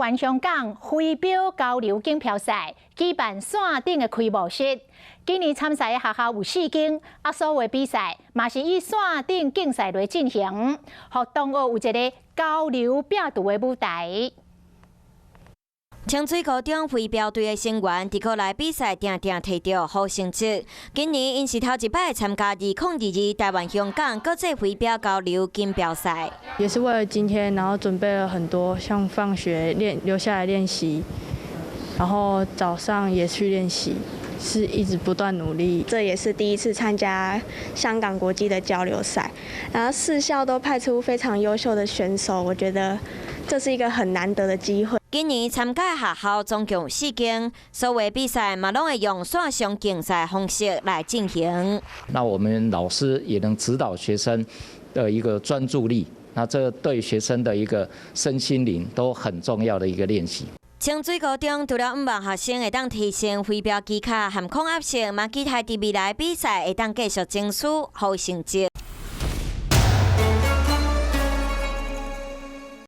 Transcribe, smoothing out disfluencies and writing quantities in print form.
灣香港飛鏢交流錦標賽舉辦線頂的開幕式。今年參賽的學校有四間，啊，所有比賽嘛是以線頂競賽來進行，予同學有一个交流拼圖的舞台。清水高中飛鏢隊的成員佇國內比賽，定定提著好成績。今年𪜶是頭一擺參加2022台灣香港國際飛鏢交流錦標賽。也是為了今天，然後準備了很多，像放學練留下來練習，然後早上也去練習，是一直不斷努力。這也是第一次參加香港國際的交流賽，然後四校都派出非常優秀的選手，我覺得這是一個很難得的機會。今年參加學校總共有四間，所有比賽嘛攏會用線上競賽方式來進行。那我們老師也能指導學生的一個專注力，那這對學生的一個身心靈都很重要的一個練習。清水高中除了向望學生會當提升飛鏢技巧和抗壓性，嘛期待佇未來比賽會當繼續爭取好成績。